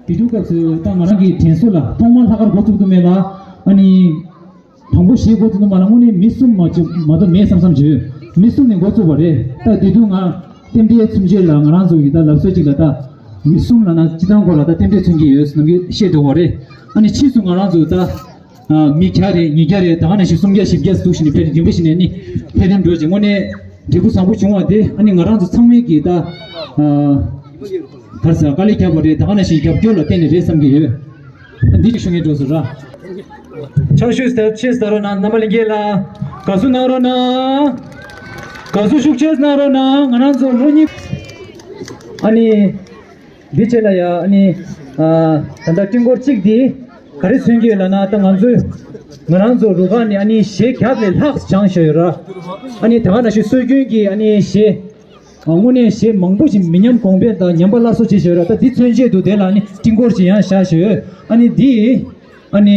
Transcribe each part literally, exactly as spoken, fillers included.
དེ་དུས་སྐབས་སུ་ད་ང་རང་གི་དྲན་གསོ་ལ་ཐོག་མར་ལྷག་དཀར་འགོ་བཙུགས་དུ་མེད་ལ། ཨ་ནི། དང་པོ་གཞས་འགོ་བཙུགས་དུ་མ་ལ་དངོས་གནས་མི་གསུམ་མ་གཅིག་མ་གཏོགས་མེད་བསམ་བསམ་བྱོས། མི་གསུམ་ནས་འགོ་བཙུགས་པ་རེད། ད་དེ་དུས་ང་རྟེན་འབྲེལ་མཚོན་བྱེད་ལ་ང་རང་ཚོ་གི་ད་ལབ་སྲོལ་གཅིག་ལ་ད་མི་གསུམ་ལ་ན་སྤྱི་བཏང་སྐོར་ལ་ད་རྟེན་འབྲེལ་མཚོན་གྱི་ཡོད་ཟེར་ནམ་རྒྱུན་བཤད་འགྲོ་བ་རེད། ཨ་ནི་ཕྱིས་སུ་ང་རང་ཚོ་ད། ཨ། མི་བརྒྱ་རེད། ཉིས་བརྒྱ་རེད། ད་ག་ནང་བཞིན་སུམ་བརྒྱ་བཞི་བརྒྱ་ཟེར་འདུག་བཞིན་ནས་ཕེབས་རིམ་པ་བཞིན་ནས་ནི་ཕེབས་རིམ་འགྲོ་ཅིག་དངོས་གནས་འབྲས་བུ་བཟང་པོ་བྱུང་བ་དེ་ཨ་ནི་ང་རང་ཚོ་ཚང་མས་ཀྱིས་ད་ཨ་ག་རེ་ཟེར་དཀའ་ལས་བརྒྱབ་པ་རེད། ད་ག་ནང་བཞིན་རྒྱབ་སྐྱོར་ལ་བརྟེན་ནས་རེད་བསམ་གྱི་ཡོད། འདི་ཞུ་ངེས་འགྲོ་ཟེར་ར། ཕྱག་ཤུལ་ཆེ་ཟེར་རོགས་གནང་། རྣམ་པ་ལྷན་རྒྱས་ལ་དགའ་བསུ་གནང་རོགས་གནང་། དགའ་བསུ་ཤུགས་ཆེ་གནང་རོགས་གནང་། ང་རང་ཚོ་ལོ་གཉིས་ཨ་ནི། འདི་བྱས་ལ་ཡ་ཨ་ནི། ཨ། ད་ལྟ་སྤྲིན་སྐོར་གཅིག་འདི་ག་རེ་མཚོན་གྱི་ཡོད་ལབ་ན། ད་ང་ཚོས་ང་རང་ཚོ་རུ་ཁག་ནས་ཨ་ནི་གཞས་བརྒྱ་ལས་ལྷག་སྦྱངས་བཞག་ཡོད་ར། ཨ་ནི་ད་ག་ནང་བཞིན་སྲོལ་རྒྱུན་གྱི་ཨ་ནི་གཞས། ཨ། དངོས་གནས་གཞས་མང་པོ་ཞིག་མི་ཉམས་གོང་འཕེལ་དང་ཉམས་པ་སླར་གསོ་བྱེད་བཞག་ཡོད་ར། ད་འདི་མཚོན་བྱེད་དུ་དེ་ལ་ཨ་ནི་སྤྲིན་སྐོར་ཞིག་ཡང་བཞག་བཞག་ཡོད། ཨ་ནི་འདི། ཨ་ནི་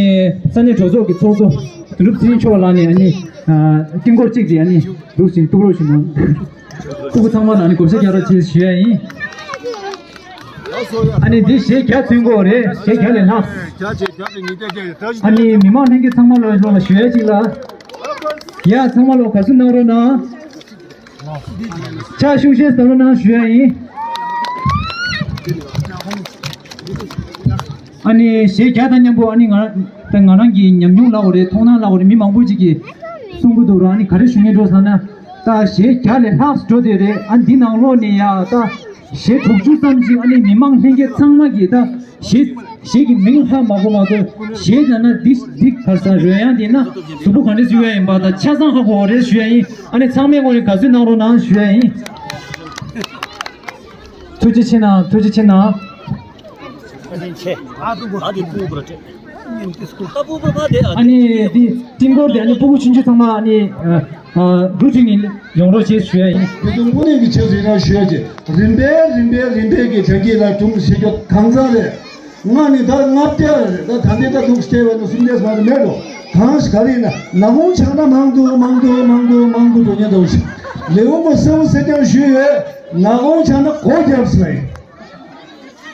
ས་གནས་གྲོས་ཚོགས་ཀྱི་ཚོགས་གཙོ་དོན་གྲུབ་ཚེ་རིང་མཆོག་ལགས་ནས་ཨ་ནི་ཨ་སྤྲིན་སྐོར་གཅིག་དེ་ཨ་ནི་འདུག་ཟིན་གཏུག་རོགས་ཞུ་གནང་། སྤུ་གུ་ཚང་མ་ལ་ཨ་ནི་བགོ་བཤའ་རྒྱག་རོགས་བྱེད་ཞུ་ཡ་ཡིན། ཨ་ནི་འདི་གཞས་བརྒྱ་ཚུན་དགོས་རེད། གཞས་བརྒྱ་ལས་ལྷག་ཨ་ནི་མི་མང་ལྷན་རྒྱས་ཚང་མ་ལ་ལོ་ལ་ཞུ་ཡ་གཅིག་ལ། ཡ་ཚང་མ་ལོ་དགའ་བསུ་གནང་རོགས་གནང་། ཕྱག་ཤུགས་ཆེ་གནང་རོགས་གནང་ཞུ་ཡ་ཡིན། ཨ་ནི་གཞས་བརྒྱ་དང་མཉམ་པོ་ཨ་ནི་ང་ད་ང་རང་གི་ཉམས་མྱོང་ལབ་དགོས་རེད། མཐོང་སྣང་ལབ་དགོས་རེད། མི་མང་པོ་ཅིག་གིས་གསུང་གི་འདུག་ར། ཨ་ནི་ག་རེ་ཞུ་སྙིང་འདོད་ཟེར་ན། ད་གཞས་བརྒྱ་ལས་ལྷག་འགྲོ་བསྡད་རེད། ཨ་འདི་ནང་ལོགས་ནས་ཡ་ད་གཞས་དྲུག་ཅུ་ཙམ་ཅིག་ཨ་ནི་མི་མང་ལྷན་རྒྱས་ཚང་མ་གིས་ད་གཞས་གཞས་ཀྱི་མིང་ཧ་མ་གོ་མ་གཏོགས། གཞས་ལབ་ན་འདི་འདི་ག་ས་རོལ་དབྱངས་འདི་ན་གཟུགས་པོ་ག་འདྲ་ཞིག་ཡོད་ཡིན་པ་ད་ཆ་ཚང་ཧ་གོ་བ་རེད་ཞུ་ཡ་ཡིན། ཨ་ནི་ཚང་མས་དངོས་གནས་དགའ་བསུ་གནང་རོགས་གནང་ཞུ་ཡ་ཡིན། ཐུགས་རྗེ་ཆེ་གནང་། ཐུགས་རྗེ་ཆེ་གནང་། ཨ་ནི་འདི་སྤྲིན་སྐོར་དེ་ཨ་ནི་སྤུ་གུ་ཆུང་ཆུང་ཚང་མ་ཨ་ནི་ཨ་ཨ་འགྲོ་ཐུབ་ནས་ཡོང་རོགས་བྱེད་ཞུ་ཡ་ཡིན། དེ་དུས་དངོས་གནས་ཀྱི་ཆེད་དུ་ཡིན་ན་ཞུ་ཡ་ཅིག་རིམ་པས་རིམ་པས་རིམ་པས་ཀྱི་དྲན་སྐྱེས་ལ་གྲུང་བྱེད་རྒྱུ་གང་ཚང་རེད། ང་ནི་ད་ལྔ་བརྒྱ་རེད། ད་ད་ལྟའི་ད་འདུག་སྟེ་བས་ན་སུམ་བརྒྱ་ཟ་རེ་མེད་འགྲོ། གང་ཞིག་ག་རེ་ཡིན་ན་ནག་ཁུང་ཆགས་ན་མང་དུ་མང་དུ་མང་དུ་མང་དུ་འགྲོ་ཉེན་འདུག་ཞིག་ལེའུ་མོ་གསལ་བོ་གསལ་རྐྱང་ཞུས་ཡོད། ནག་ཁུང་ཆགས་ན་སྒོ་བརྒྱབ་ཟེར་ཡིན།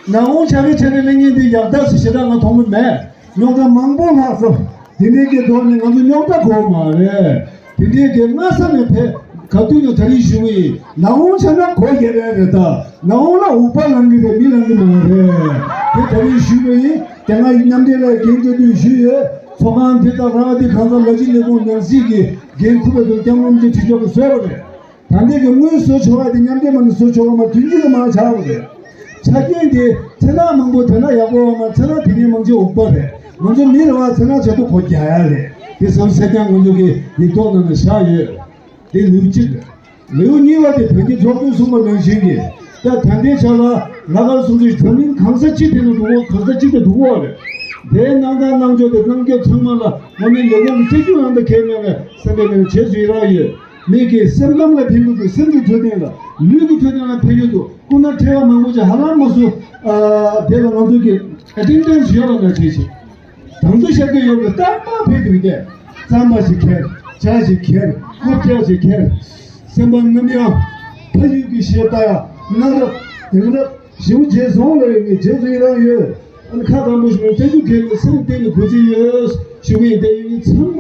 ནག་ཁུང་ཆགས་ཀྱི་ཆ་ནས་གླེང་ཉེན་འདི་ཡག་ཐག་ཞིག་ཞེ་དྲག་ང་མཐོང་གི་མེད། རྙོག་དྲ་མང་པོ་ལྷག་སོང་། དེ་འདྲའི་གི་ཐོག་ནས་ང་ཚོ་རྙོག་དྲ་དགོས་མ་རེད། དེ་འདྲའི་གི་སྔ་ས་ནས་ཕེབས་ག་དུས་ནས་ད་རེས་ཞུ་གི་ཡིན། ནག་ཁུང་ཆགས་ན་སྒོ་བརྒྱབ་ཡ་རེད། ད་ནག་ཁུང་ལ་འུག་པ་ལངས་གི་རེད། མི་ལངས་གི་མ་རེད། དེ་ད་རེས་ཞུ་གི་ཡིན། དེ་སྔ་མཉམ་འབྲེལ་ལ་འགན་འཁྱེར་དུས་ཞུས་ཡོད། ཚོགས་ཁང་འདི་དང་རང་འདི་གང་ཚང་ལ་གཅིག་ལས་ཁུངས་ནང་སྲིད་ཀྱི་འགན་འཁུར་བ་དང་སྐྱབས་མགོན་གྱི་ཁྲི་ཕྱོགས་ཀྱི་བཟོས་པ་རེད། ད་ལྟའི་གི་དངུལ་བཟོ་ཆོག་པ་དེ་མཉམ་འབྲེལ་མ་ནས་བཟོ་ཆོག་པ་མ་དུས་རྒྱུན་དུ་མ་ཆགས་པ་རེད། ཆ་རྐྱེན་དེ་ཚེ་ཐར་མང་པོ་དེ་ན་ཡག་པོ་བ་མ་ཚེ་ཐར་དེ་ནས་མང་ཆེ་འུག་པ་རེད། ང་ཚོ་མི་རེ་བ་ཚེ་ཐར་ཆེད་དུ་གོ་རྒྱག་ཡ་རེད། དེ་བསམ་ས་ཀྱང་ང་ཚོ་གི་ཡིག་ཐོག་ནང་ནས་བཞག་ཡོད། དེ་ལེའུ་གཅིག་རེད། ལེའུ་གཉིས་པ་དེ་བོད་ཀྱི་ཚོགས་གཙོས་གསུངས་པ་ནང་བཞིན་གྱི་ད་ད་ལྟའི་ཆ་ལ་ལྷག་དཀར་སྲུང་བརྩི་འཛམ་གླིང་གང་ས་ཅི་ཐད་ནས་འགྲོ་གོ་གང་ས་ཅི་ཐད་འགྲོ་གོ་རེད། དེའི་གནང་སྟངས་གནང་ཕྱོགས་དེ་གནང་སྐབས་ཚང་མ་ལ་ང་མི་ལས་ཁུངས་ཀྱི་སྐྱིད་སྡུག་ཡང་དག་གལ་མེད་པའི་སེམས་པའི་ངང་བྱེད་སུ་ཡི་རང་ཡོད། མི་གི་སེམས་ཁམས་ལ་ཕན་གྱི་འདུག་སེམས་ཀྱི་འཕྲོད་བསྟེན་ལ་ལུས་ཀྱི་འཕྲོད་བསྟེན་ལ་ཕན་གྱི་འདུག་སྐུ་ན་ཕྲེང་བ་མང་པོ་ཅིག་ཧ་ལམ་མ་སུ་དེ་ལ་ང་ཚོ་གི་ཨེ་ཊེན་ཌེན་སི་ཡོད་པ་ནང་བཞིན་ཞིག་དང་དུ་ཤར་གྱི་ཡོད་པའི་རྟག་པར་ཕེབས་འདུག་སྟེ། རྩམ་པ་ཞིག་ཁྱེར། ཇ་ཞིག་ཁྱེར། སྐུ་བཀྲ་ཤིས་ཁྱེད། སེམས་པ་ནམ་ཡང་ཕ་ཡུལ་གྱི་གཞས་ལྟ་ཡ། གནའ་རབས་དེང་རབས་ཞེ་པོ་བརྗེད་སོང་ལ་ཡོད་ངས་རྗེས་སུ་ཡི་རང་ཡོད། ཨ་ནི་ཁ་དང་པོ་ཞིག་ནས་སྐྱབས་མགོན་མཁྱེན་ལ་སེམས་གཏིང་ནས་གུས་བརྩི་ཡོད་ཞུ་ངེས་དེ་ཡིན་ཚང་མ།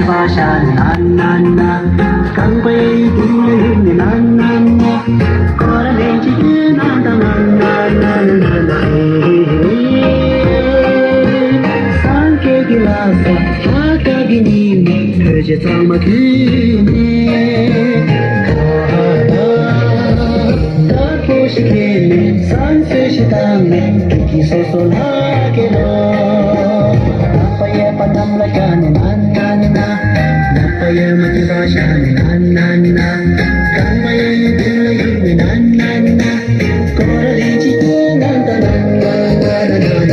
པ་ཤ་ན་ན་ན། རྐང་པའི་མདུན་ལ་ཡུག་ནས་ན་ན་ན། སྐོར་ར་ལེན་ཅིག་ན་ད་ན་ན་ན་ན་ན། ཨེ་ཧེ་ཧེ། སངས་རྒྱས་ཀྱི་ལྷ་ས་ལྷ་དཀར་གྱི་ཉི་མ་ཐོད་ཅན་གཙང་མ་ཁུ་ནས། ཁ་ད་དཀར་པོ་ཞིག་ཁྱེར་ནས་བསང་གསོལ་ཞིག་བཏང་ནས་ཀི་ཀི་སོ་སོ་ལྷ་སྐལ་ལོ། ལག་པ་གཡས་པ་གནམ་ལ་བཀྱག་ནས་ན་ན་ན། ལག་པ་གཡོན་མ་སྐེད་པ་བཞག་ནས་ན་ན་ན། རྐང་པ་གཡས་གཡོན་མདུན་ལ་གཡུག་ནས་ན་ན་ན། སྐོར་ར་ལེན་ཅིག་ན་ན་ན་ན་ན་ན་ན།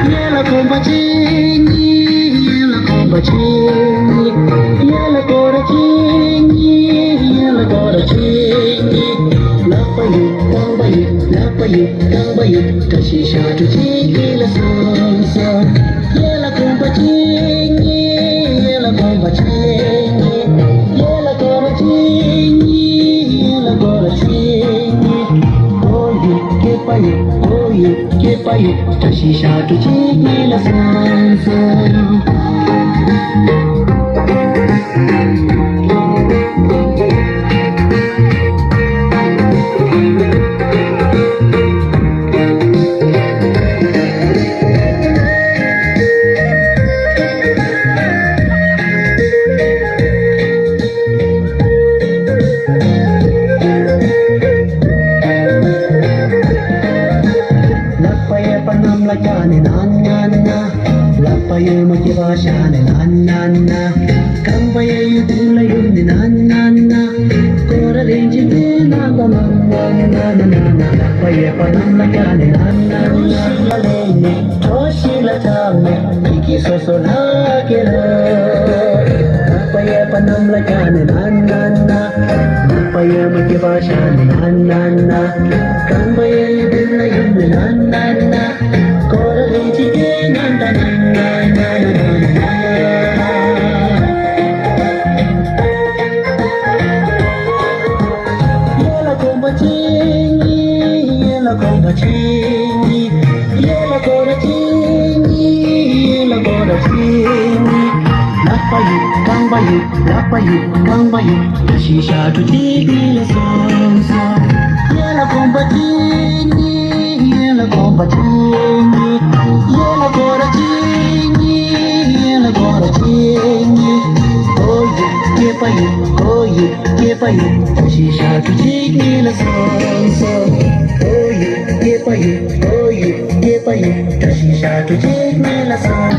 གཡས་ལ་གོམ་པ་གཅིག་གཉིས། གཡོན་ལ་གོམ་པ་གཅིག་གཉིས། གཡས་ལ་སྐོར་ར་གཅིག་གཉིས། གཡོན་ལ་སྐོར་ར་གཅིག་གཉིས། ལག་པ་གཡུག་རྐང་པ་གཡུག་ལག་པ་གཡུག་རྐང་པ་གཡུག་བཀྲ་ཤིས་ཞབས་བྲོ་གཅིག་གཉིས་ལ་སོང་སོང་། གཡས་ལ་གོམ་པ་གཅིག་གཉིས། གཡོན་ལ་གོམ་པ་གཅིག་གཉིས། གཡས་ལ་སྐོར་ར་གཅིག་གཉིས། གཡོན་ལ་སྐོར་ར་གཅིག་གཉིས། སྐོར་གཡུག་སྐེད་པ་གཡུག་སྐོར་གཡུག་སྐེད་པ་གཡུག་བཀྲ་ཤིས་ཞབས་བྲོ་གཅིག་གཉིས་ལ་སོང་སོང་། ལག་པ་གཡས་པ་གནམ་ལ་བཀྱག་ནས་ན་ན་ན། ལག་པ་གཡོན་མ་སྐེད་པ་བཞག་ནས་ན་ན་ན། རྐང་པ་གཡས་གཡོན་མདུན་ལ་གཡུག་ནས་ན་ན་ན། སྐོར་ར་ལེན་ཅིག་ན་ན་ན་ན་ན་ན། ལག་པ་གཡས་པ་གནམ་ལ་བཀྱག་ནས་ན་ན་ན། གྲོ་ཞིག་ལ་ལེན་ནས་གྲོ་ཞིག་ལ་འཐམས་ནས་ཀི་ཀི་སོ་སོ་ལྷ་སྐལ་ལོ། ལག་པ་གཡས་པ་གནམ་ལ་བཀྱག་ནས་ན་ན་ན། ལག་པ་གཡོན་མ་སྐེད་པ་བཞག་ནས་ན་ན་ན། རྐང་པ་གཡས་གཡོན་མདུན་ལ་གཡུག་ནས་ན་ན་ན། སྐོར་ར་ལེན་ཅིག་ན་ན་ན་ན་ན་ན། གཡས་ལ་གོམ་པ་གཅིག་གཉིས། གཡོན་ལ་གོམ་པ་གཅིག་གཉིས། གཡས་ལ་སྐོར་ར་གཅིག་གཉིས། གཡོན་ལ་སྐོར་ར་གཅིག་གཉིས། ལག་པ་གཡུག་རྐང་པ་གཡུག་ལག་པ་གཡུག་རྐང་པ་གཡུག་བཀྲ་ཤིས་ཞབས་བྲོ་གཅིག་གཉིས་ལ་སོང་སོང་། གཡས་ལ་གོམ་པ་གཅིག་གཉིས། གཡོན་ལ་གོམ་པ་གཅིག་གཉིས། གཡས་ལ་སྐོར་ར་གཅིག་གཉིས། གཡོན་ལ་སྐོར་ར་གཅིག་གཉིས། སྐོར་གཡུག་སྐེད་པ་གཡུག་སྐོར་གཡུག་སྐེད་པ་གཡུག་བཀྲ་ཤིས་ཞབས་བྲོ་གཅིག་གཉིས་ལ་སོང་སོང་། སྐོར་གཡུག་སྐེད་པ་གཡུག་སྐོར་གཡུག་སྐེད་པ་གཡུག་བཀྲ་ཤིས་ཞབས་བྲོ་གཅིག་གཉིས་ལ་སོང་།